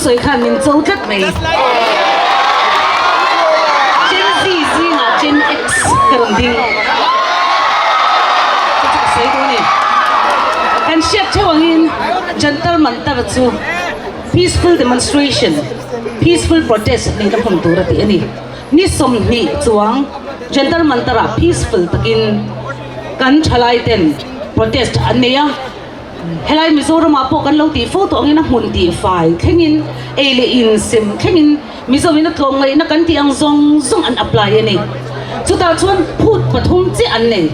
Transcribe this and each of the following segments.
thusawi khan min cho tlat mai. Gen Z zingah Gen X ka rawn ding. Chu chu ka sawi duh a ni. Kan hriat theuh angin Jantar Mantar chu peaceful demonstration, peaceful protest neihna hmun tur a tih a ni. Ni 20 chuang Jantar Mantar-ah peaceful takin kan thalai ten protest an nei a. Helai Mizoramah pawh kan lo tih fo tawh angin a hmun tih fai thlengin ei leh in sem thlengin Mizoin a tlawmngaihna kan tih ang zawng zawng an apply a ni. Chutah chuan phut pathum chiah an nei.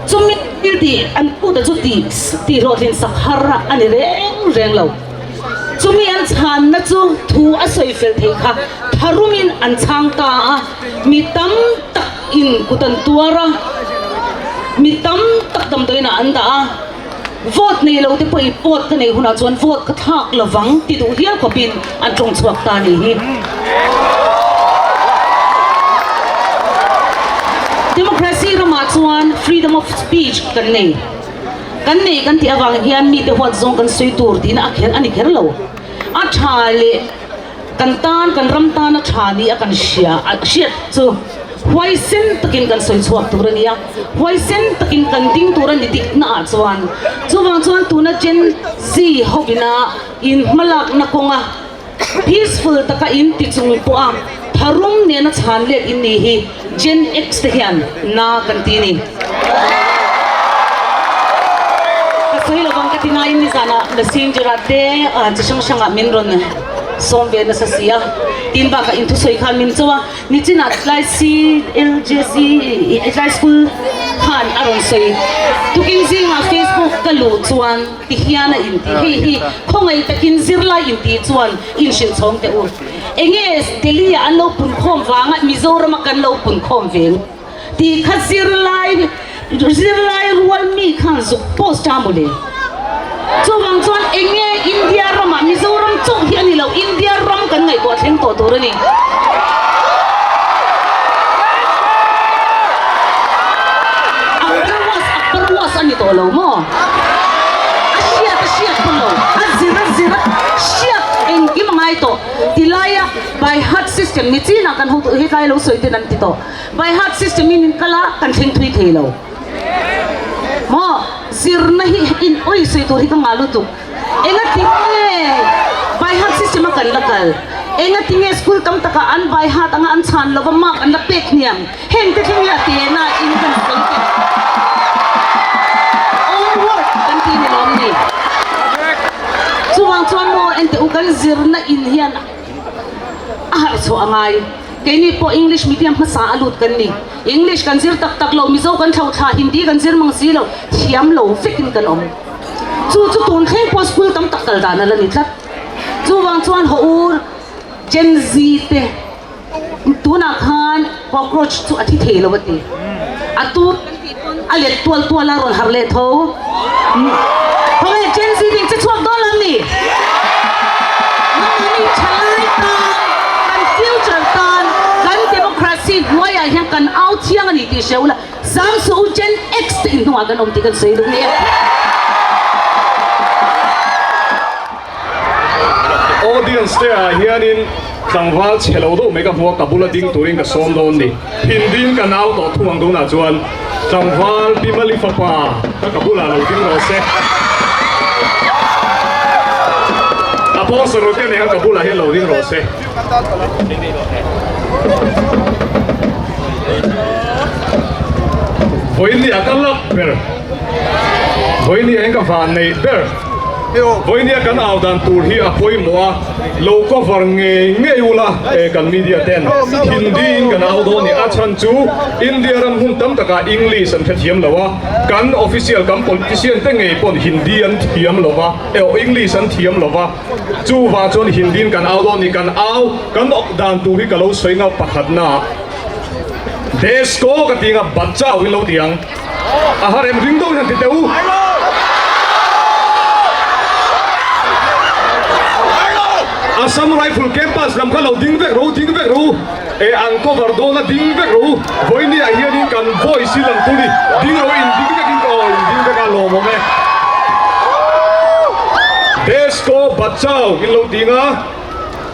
Chumi thil tih an phut a chu tih tih hlawhtlin sak har a ni reng reng lo. Chumi an chhanna chu thu a sawi fel theih kha tharumin an chhang ta a, mi tam tak in kut an tuar a, mi tam tak damdawiinah an dah a. Vote nei lo te pawh i vote ka nei hunah chuan vote ka thlak lovang ti duh hial khawpin an tawng chhuak ta a nih hi. Democracy ramah chuan freedom of speech kan nei. Kan nei kan tih avang hian mite huat zawng kan sawi tur tihna a kher a ni kher lo. A tha leh Kan tan, kan ram tana tha ni a kan hria, hriat chu huaisen takin kan sawi chhuak tur a ni a, huaisen takin kan ding tur a ni dikna ah chuan. Chuvang chuan tuna Gen Z hovina in hmalakna kawnga peaceful taka in ti chung pawha tharum nena chhan let in ni hi Gen X te hian na kan ti ni. Ka sawi lovang ka ti naiin nizanah messenger ah te chi hrang hrangah min rawn sawm ve nasa si a, tin bakah in thusawi khan min cho a, nichinah tlai CLJC tlai school khan a rawn sawi tukin zingah Facebook ka luh chuan ti hian a inti hei hi khawngaih takin zirlai inti chuan inhrilh chhawng teh u. Enge Delhi ah an lo pun khawm vanga Mizoram a kan lo pun khawm ve tih kha zirlai zirlai rual mi khan zuk post a mawle. Chuvang chuan enge India ramah Mizoram chauh hi a ni lo India ram kan ngaihtuah thleng tawh tur a ni. Akbar was Akbar was a ni tawh lo maw? A hriat a hriat pawn lo, a zir a zir a hriat engkim a ngai tawh. Ti laia by heart system ni chinah kan hotu hetlai lo sawi ten an ti tawh. By heart system in in kal a kan thleng thui thei lo. Maw zirna hi in awi sawi tur hi ka ngah lutuk. Enga tinge by heart system a kan la kal? Enga tinge school tam takah an by heart anga an chhan lova mark an la pek hniam? Heng te thleng hi a tena in kan sawi teh. Own work kan ti ni lawm ni. Chuvang chuan maw enteh u kan zirna in hian a harh chhuah a ngai. Keini pawh English medium hmasa a lut kan ni. English kan zir tak tak lo, Mizo kan thlo thla, Hindi kan zir mang si lo, thiam lo vekin kan awm. Chu chu tun thleng pawh school tam tak kal dan a la ni tlat. Chuvang chuan haw u Gen Z te. Tunah khan cockroach chu a thi thei lo a ti. A tu a let tual tual a rawn harh leh tho. Khawnge Gen Z ding che chhuak dawn lo ni? Nangmahni thalai tan, kan future tan, kan democracy hnuaiah hian kan au thiang a ni tih hria ula, zam suh u Gen X te inhnungah kan awm tih kan sawi duh ni e. Audience te ah hianin tlangval chhe lo deuh mai ka hmu a, ka bula ding turin ka sawm dawn ni. Hindin ka nau tawh thung ang tunah chuan tlangval Pi Mali fapa kha ka bulah lo ding rawh se. A pawng saruh te nen khan ka bulah hian lo ding rawh se. Vawiin ah ka lak ber, vawiin ah hian ka van neih ber. Vawinia kan au dan tur hi a pawimawh a, lo cover ngei ngei ula e kan media ten Hindi in kan au dawn ni. A chhan chu India ram hmun tam takah English an hrethiam lo a, kan official kan politician te ngei pawn Hindi an thiam lo va, e aw English an thiam lo va, chuvang chuan Hindi in kan au dawn ni. Kan au kan awk dan tur hi ka lo sawi ngau pakhatna Desko ka ti anga Bachao in lo ti ang. A har em ring deuh hian ti teh u. Assam Rifle campus lam kha lo ding vek rawh u, ding vek rawh u. E an cover dawn a ding vek rawh u. Vawiini ah hianin kan voice hi lang tur i ding rawh u, in ding vek in ka aw in ding vek a lawmawm e. Desko Bachao in lo ding a.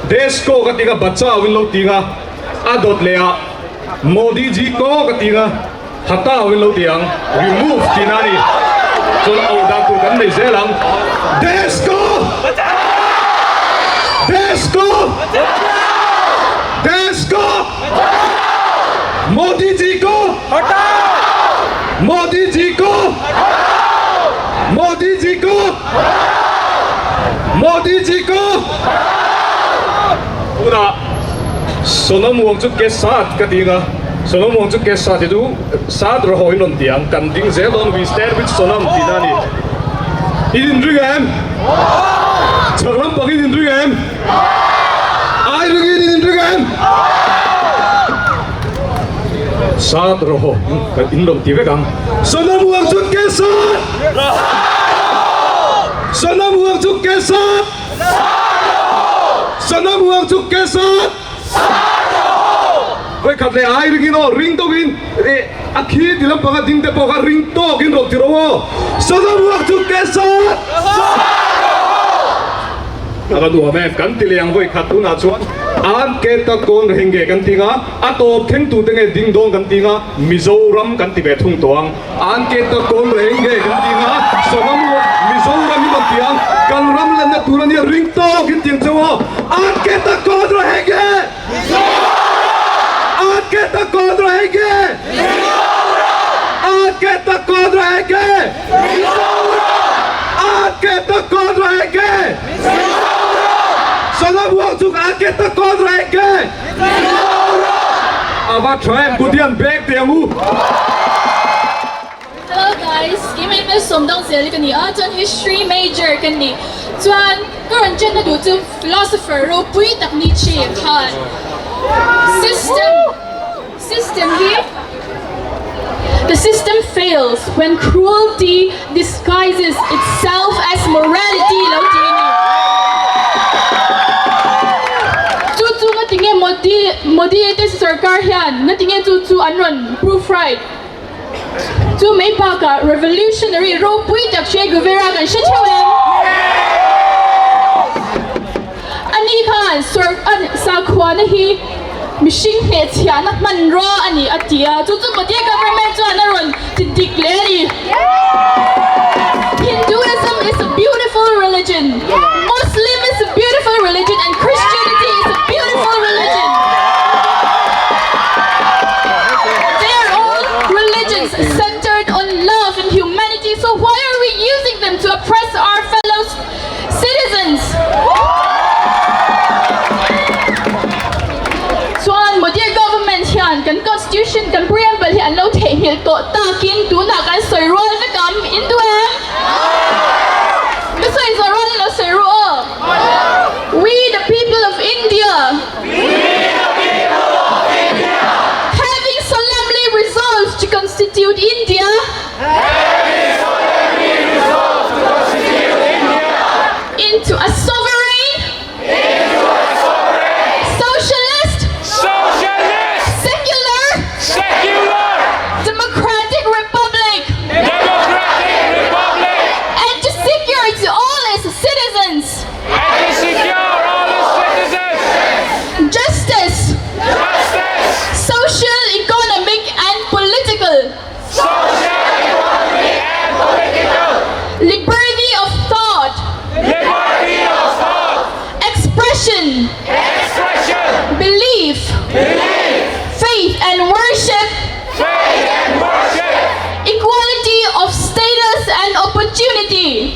Desh ko ka ti nga Bachao in lo ti nga a dawt leh ah Modi ji ko ka ti nga Hatao in lo ti ang remove tihna a ni. Chuan auh dan tur kan nei zel ang. Desh ko! Desh ko! Desh ko! Modi ji ko! Modi ji ko! Modi ji ko! Modi ji ko! Tunah Sonam Wangchuk ke sat ka ti ang a, Sonam Wangchuk ke sat hi chu sat rawh in rawn ti ang, kan ding zel dawn we stand with Sonam tihna a ni. I inring em? Chhak lampang in inring em? Ai ringin in inring em? Sat rawh kan in rawn ti vek ang. Sonam Wangchuk ke sat! Sonam Wangchuk ke sat! Sonam Wangchuk ke sat! Vawikhat leh ai ringin aw ring tawkin eh a khi ti lampanga ding te pawh kha ring tawkin rawn ti rawh aw. Sonam Wangchuk ke sat! A va nuam em, kan ti leh ang vawikhat tunah chuan an ke tak kawn reng nge kan ti nga, a tawp thleng tute nge ding dawn kan ti nga, Mizoram kan ti ve thung tawh ang. An ke tak kawn reng nge kan ti nga, Sonam Mizoram hi rawn ti ang, kan ram lanna tur ania ring tawk in tiang chauh aw, an ke tak kawn reng nge! An ke tak kawn reng nge! An ke tak kawn reng nge! Aake tak kawn rahenge! Sonam Wangchuk aake tak kawn rahenge! A va tha em Kutian bag teh ang u. Hello guys, keimah hi Sawmdang Zeli ka ni a, chuan history major ka ni. Chuan ka rawn chenna duh chu philosopher ropui tak Nietzsche khan system System hi The system fails when cruelty disguises itself as morality lo ti a ni. Chu chu nga tinge Modi Modi te sarkar hian nga tinge chu chu an rawn proof right. Chu mai bakah revolutionary ropui tak Che Guevara kan hre theuh em? Ani khan sakhuana hi mihring hnehchhiahna hmanrua a ni a ti a, chu chu Modi government chuan a rawn ti dik leh a ni. Hinduism is a beautiful religion, Muslim is a beautiful religion and Christianity is a beautiful religion. They are all religions centered on love and humanity, so why are we using them to oppress our fellow Citizens! Chuan Modi government hian kan constitution kan preamble hi an lo theihnghilh tawh takin tunah kan sawi rual vek ang, in duh em? Ka sawi zawh rual in lo sawi ru aw. We the people of India. Having solemnly resolved to constitute India. Into a sovereign Socialist Secular Democratic Republic And to secure to all its citizens Justice Social, economic and political Liberty of thought Expression Belief Faith and worship Equality of status and opportunity.